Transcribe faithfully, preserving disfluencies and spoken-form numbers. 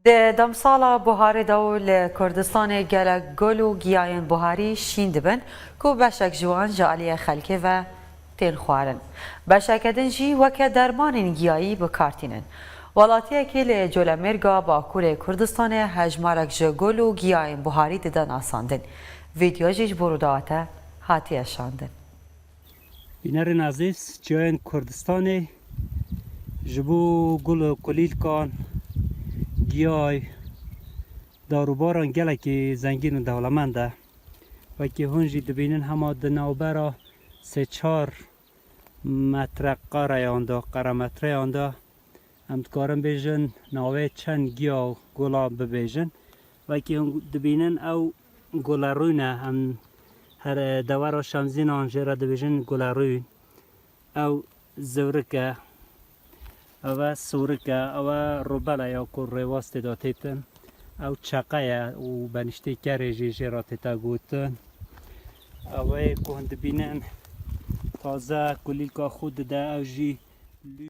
Di demsala buharê de û li Kurdistanê gelek gul û giyayên buharî şîn dibin ku beşek ji wan ji aliyê xelkê ve tên xwarin. Beşeke din jî weke dermanên giyayî bi kar tînin. Welatiyekî li Colemêrga Bakurê Kurdistanê hejmarek ji gul û giyayên buharî dide nasandin. Vîdyo jî ji bo Rûdawa te hatiye şandin. Bînerên ezîz, çiyayên Kurdistanê ji bo gul û kulîlkan, giyay, darûbaran gelekî zengîn û dewlemend e. Wekî hûn jî dibînin hema di navbera sê çar metre qareyan de, qeremetreyan de em dikarin bêjin navê çend giya û gula bibêjin. Wekî hûn dibînin ew gulerûn e, em her dewera Şemzînan jê re dibêjin gulerûn. Ew ziwrik e, ew e sûrik e, ew e rûbel e ya ku rêwas tê de têtin. Ew çeqe ye û beniştê kerê jî jê re tête gotin. Ew ê ku hûn dibînin taze kulîlka xwe dide, ew jî